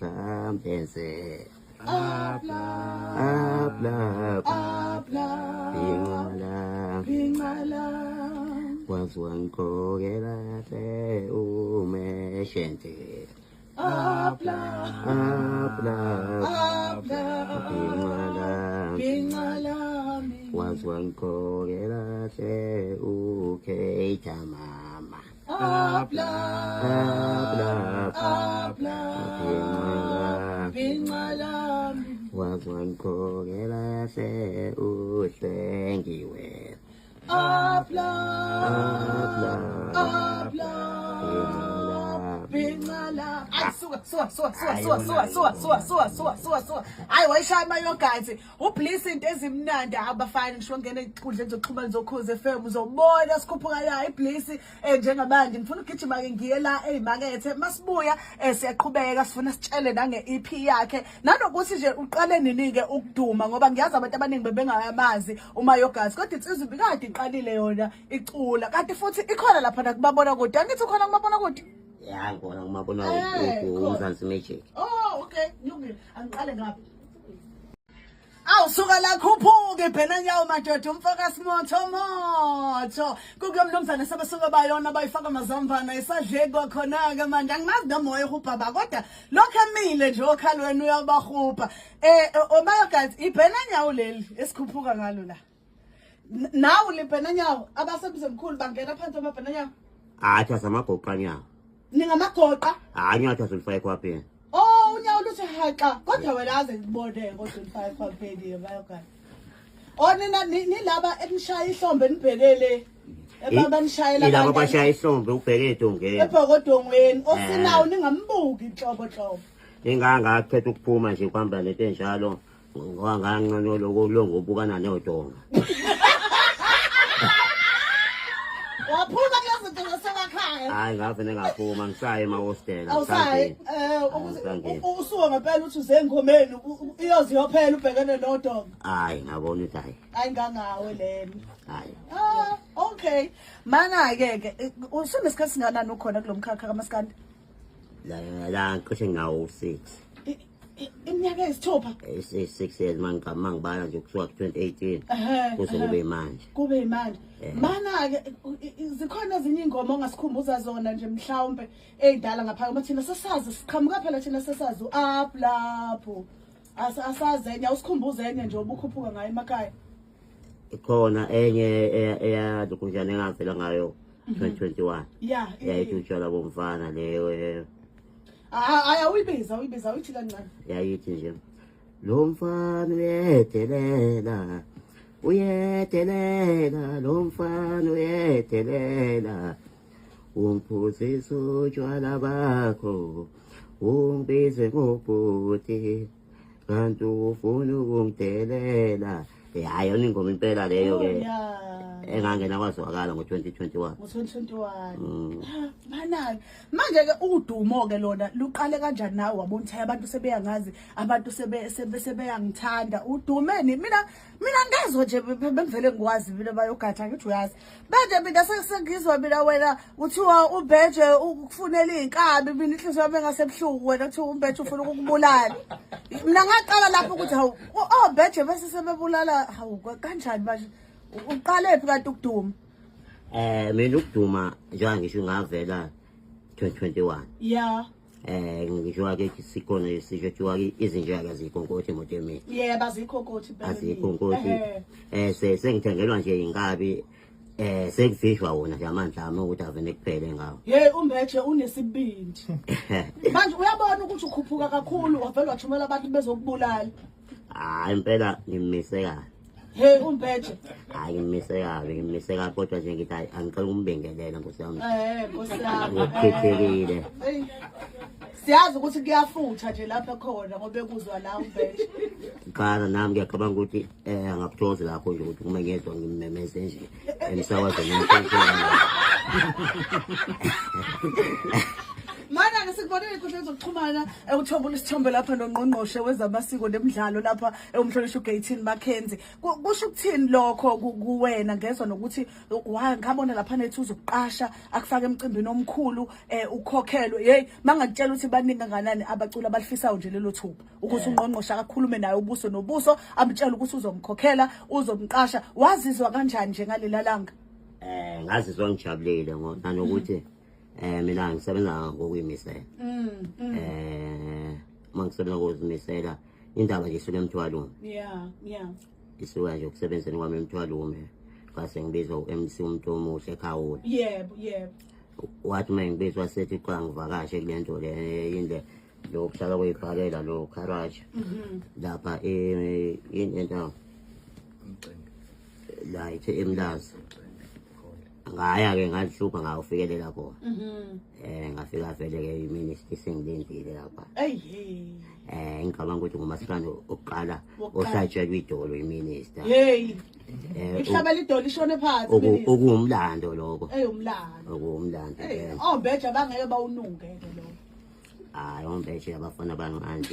Mhlambenze up lapha Bhinca Bhinca Waziwa ngigqokela kahle umeshente Up up up Bhinca Bhinca lami Waziwa ngigqokela kahle uKheitha mama Up up up Bhinca Bhinca lami Waziwa ngigqokela kahle uhlengiwe Up up up Bhinca la. Ay suka suka suka suka suka suka suka suka suka suka suka suka. Hayi wayishaya amayogathi. UBliss into ezimnandi abafana ngisho ngena ezinkundleni zokuxhumana zokhozi FM uzobona sikhuphuka la iBliss njengamanje ngifuna ukugijima ke ngiye la ezimakethe masibuya siyaqhubeka sifuna sitshele nange EP yakhe nanokuthi nje uqale nini ke ukuduma ngoba ngiyazi abantu abaningi bebengayamazi uMayogazi kodwa insizwa ibikade iqalile yona icula kanti futhi ikhona lapha nakubabona kude angithi ukhona kumabona kude. Ya, ngibona kumabona kude uMzansi Magic. Oh, okay, kulungile. Angiqale ngapha. Awu suka la khuphuke bhena nyawo madoda umfoka simotho motho kukulo mnumzane sebesuke bayona bayifaka amazambana esadlekwa khona ke manje angimazi nomoya ehubha ba kodwa lokho emile nje okhalweni uyabahubha omayogazi ibhena nyawo leli esikhuphuka ngalo la Nawu libhena nyawo abasemzimkhulu bangena phansi amabhena nyawo. Hayi asamagoqa nyawo. Ningamagoqa? Hayi unyawo athi asulifaka ekhwapheni. Oh unyawo luthi haqa kodwa wena aze ngibone kodwa ulifaka ekhwapheni bayogana. Oh nina nilaba enishaya ihlombe nibhekele ebabanishayela Ilaba abashaya ihlombe ubheke edongeni. Ebhokodongweni osinawo ningambuki inhlobo nhlobo. Ingangakhetha ukuphuma nje kuhamba lento enjalo. Ngoba ngancono lokho longobukana nodonga. Waphuma kulezo zinto zasemakhaya. Hayi ngavele ngaphuma ngisaye emahostela. Awusayi eh usuka ngempela uthi uze engomeni iyoze iyophela ubhekene nodonga. Hayi ngabona ukuthi hayi. Hayi ngangawe lena. Hayi. Ah okay. Mana ke ke usunesikhathi singanani ukhona kulomkhakha kaMaskandi? La la ngicishe nginawo 6. Iminyaka eyisithupha. 6 years mangibala nje kusuka ku-2018 kuze kube manje. Kube manje. Mana ke zikhona ezinye ingoma ongasikhumbuza zona nje mhlawumbe ey'ndala ngaphambi ngoba thina sesazi siqhamuka phela thina sesazi u-up lapho. Asazi enye awusikhumbuze enye nje obukhuphuka ngayo emakhaya. Ikhona enye eyalokhunjana engavela ngayo 2021. Yeah. Yayithi utshwala bomfana leyo. Hayi awuyibiza awuyibiza awuyithi kancane. Yayithi nje lo mfana uyedelela uyedelela lo mfana uyedelela umphuzisa utshwala bakho ungibize ngobhuti kanti ufuna ukungidelela. Hayi yona ingoma impela leyo ke. Oh, Engangena kwazwakala ngo-2021. Ngo-2021. Manani. Manje ke udumo ke lona luqale kanjani nawe wabona ukuthi abantu sebeyangazi abantu sebe sebeyangithanda udumeni mina mina ngezwe nje bengivele ngikwazi mina bayogatha ngithi uyazi manje mina sengizwa mina wena kuthiwa ubeje ukufunela iy'nkabi mina inhliziyo yami engasebuhlungu wena kuthiwa umbeje ufuna ukukubulala mina ngaqala lapho ukuthi hawu obeje bese sebebulala hawu kanjani manje uqalephi kanti ukuduma? Mina ukuduma njengoba ngisho ngavela 2021. Yeah. Ngisho ke sikhona isisho kuthiwa izinja akazikhonkothe imoto emini. Yebo azikhonkothe impela. Azikhonkothe. Sengithengelwa nje inkabi sekuvishwa wona nje amandla ami ukuthi avene kuphele ngawo. Hey umbeje unesibindi. Manje uyabona ukuthi ukhuphuka kakhulu wavele wathumela abantu bezokubulala. Hayi impela ngimise kabi. Hey umbeje. Hayi ngimise kabi, ngimise kabi kodwa nje ngithi hayi angicela ukumbingelela nkosi yami. Nkosi yami. Ngokukhethekile. Siyazi ukuthi kuyafutha nje lapha khona ngoba ekuzwa la umbeje. Qala nami ngiyacabanga ukuthi angakuthokozi lapho nje ukuthi uma ngezwa ngimemeze nje emsakazweni. Mana ke. Sibonile inkundla zokuxhumana uthobula isithombe lapha nongqongqoshe wezamasiko nemidlalo lapha umhlonishwa uGayton McKenzie. Kusho ukuthini lokho kuwena ngezwa nokuthi ngabona lapha nethi uzokuqasha akufake emcimbini omkhulu ukhokhelwe. Hey mangakutshela ukuthi baningi kanganani abaculi abalifisayo nje lelo thuba ukuthi ungqongqoshe akakhulume naye ubuso nobuso amtshele ukuthi uzomkhokhela uzomqasha. Wazizwa kanjani nje ngalela langa? Ngazizwa ngijabulile nanokuthi mina ngisebenza ngokuyimisela. Uma ngisebenza ngokuzimisela indaba nje isuke emthwalume. Yeah. Isuka nje ukusebenzeni kwami emthwalume. Ngase ngibizwa u-MC umuntu omuhle ekhawula. Yebo, yebo. Wathi uma ngibizwa sethi cha ngivakashe kule nto le yinde lo kuhlala kuyibhakela lo garage. Lapha yini ento la ithe eMlazi. Ngaya ke ngazihlupha ngawufikelela khona. Ngafika vele ke iministry sengilindile lapha. Ey. Ngicabanga ukuthi ngumasikandi oqala ohlatshelwa idolo iminister. Hey. Ihlabela idolo ishone phansi minister. Okuwumlando lokho. Ey umlando. Okuwumlando. Ombeja bangeke bawunuke ke lo. Hayi ombeje abafana abancane.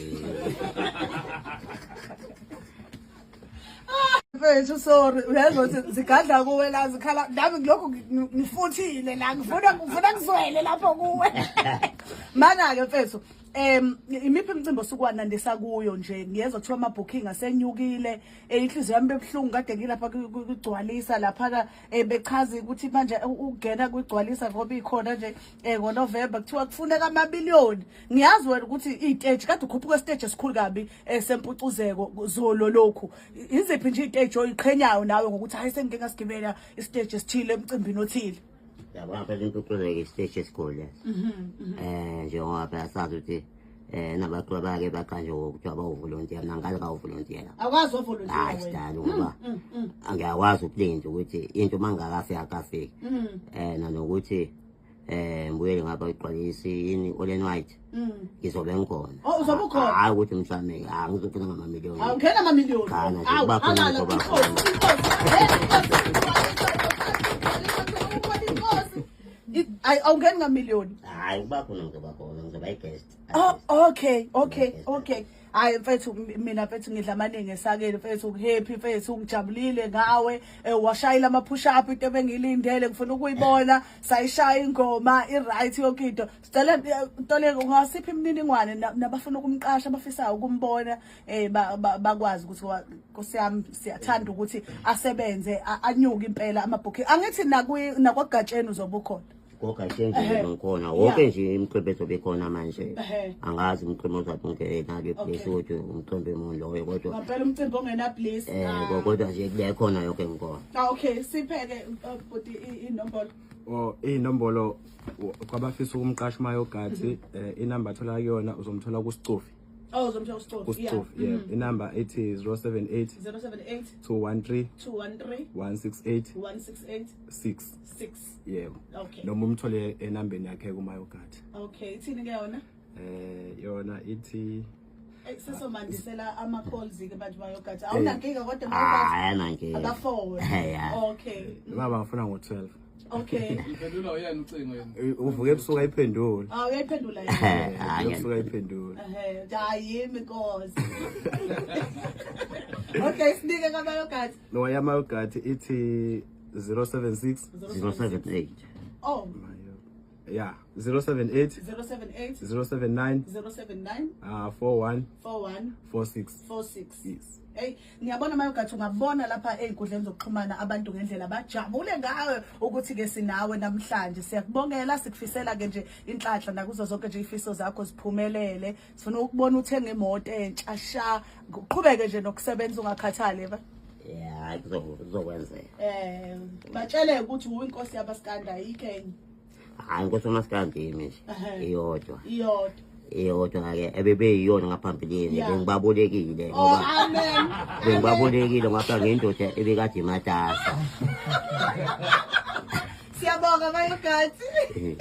Mfethu sorry uyezwa ukuthi zigadla kuwe la zikhala nami ngilokhu ngifuthile la ngifuna ngizwele lapho kuwe. Mana ke mfethu imiphi imicimbi osukwanandisa kuyo nje ngiyezwa kuthiwa ama booking asenyukile inhliziyo yami bebuhlungu kade ngilapha kugcwalisa lapha bechaza ukuthi manje ukungena kugcwalisa ngoba ikhona nje ngoNovember kuthiwa kufuneka amabiliyoni. Ngiyazi wena ukuthi iteji kade ukhuphuka stage esikhulu kabi sempucuzeko zolo lokhu. Iziphi nje iteji oyiqhenyayo nawe ngokuthi hayi sengike ngasigibela istage esithile emcimbini othile? Yabona phela impucuzeko istage esikhulu leso. Njengoba phela sazi ukuthi nabaculi abake baqanjwe ngokuthiwa bawuvolontiya, mina ngale kawuvolontiya. Awukwazi uvolontiya Hayi wena. sidalo ngoba angiyakwazi ukulinda ukuthi into uma ngingakafiki akafiki. Nanokuthi ngibuyele ngapha igqwalisi yini Olen White. Ngizobe ngikhona. Oh, uzobe ukhona? Hayi ukuthi mhlawumbe angizofuna ngamamiliyoni. Awungena amamiliyoni. Cha, nje Awu, kuba khona halala, ngizoba inkosi, khona. inkosi. Hey, inkosi, inkosi, inkosi. Ayi, awungeni ngamiliyoni. Hayi kuba khona ngizoba khona, ngizoba i-guest. Oh, okay, okay, okay. Hayi mfethu mina mfethu ngidla amaningi esakeni mfethu ngihappy mfethu ngijabulile ngawe washayela ama push up into ebengilindele ngifuna ukuyibona sayishaya ingoma i right yonke into. Sicela Ntoleko ungasiphi imininingwane nabafuna ukumqasha abafisayo ukumbona bakwazi ukuthi Nkosi yami siyathanda ukuthi asebenze anyuke impela ama booking. Angithi nakwagatsheni uzobe ukhona. Kogatsheni nje ngikhona wonke nje imicimbi ezobe ikhona manje. Angazi umcimbi ozabe ungenalo ibliss ukuthi umcimbi muni loyo kodwa. Ngampela umcimbi ongena bliss. Kodwa nje kule khona yonke ngikhona. Okay, sipheke bhuti inombolo. Oh, inombolo kwabafisa ukumqasha uMayogathi inamba athola kuyona uzomthola kuSicofi. Oh, uzomthola kuSicofi. KuSicofi, yeah. Inamba ethi 078 078 213 213 168 168 6. 6. Yebo. Okay. Noma umthole enambeni yakhe kuMayogathi. Okay, ithini ke yona? Yona ithi Sesomandisela ama calls ke manje Mayogathi. Awunankinga kodwa Mayogathi. Hayi anankinga. Abafone. Yeah. Okay. Baba ngifuna ngo12. Okay. Iphendula uyena ucingo yena. Uvuke ebusuku ayiphendule. Ah, uyayiphendula yena. Hayi. Ebusuku ayiphendule. Hayi yimi inkosi. Okay, sinike kaMayogathi. No yaMayogathi ithi 076 078. Oh. Yeah, 078 078 079 079 41 41 46. 46. Yes. Hey, ngiyabona Mayogathi ungabona lapha ey'nkundleni zokuxhumana abantu ngendlela bajabule ngawe ukuthi ke sinawe namhlanje. Siyakubongela, sikufisela ke nje inhlanhla nakuzo zonke nje ifiso zakho ziphumelele. Sifuna ukubona uthenga imoto entsha sha, uqhubeke nje nokusebenza ungakhathali ba. Yeah, kuzokwenzeka. Batshele ukuthi uyinkosi yabaskanda ayikho enye. Hayi inkosi yamaskandi yimi nje. Iyodwa. Iyodwa. Iyodwa ke ebebeyiyona ngaphambilini bengibabolekile ngoba amen. Bengibabolekile ngoba ngindoda ebekade imatasa. Siyabonga Mayogathi.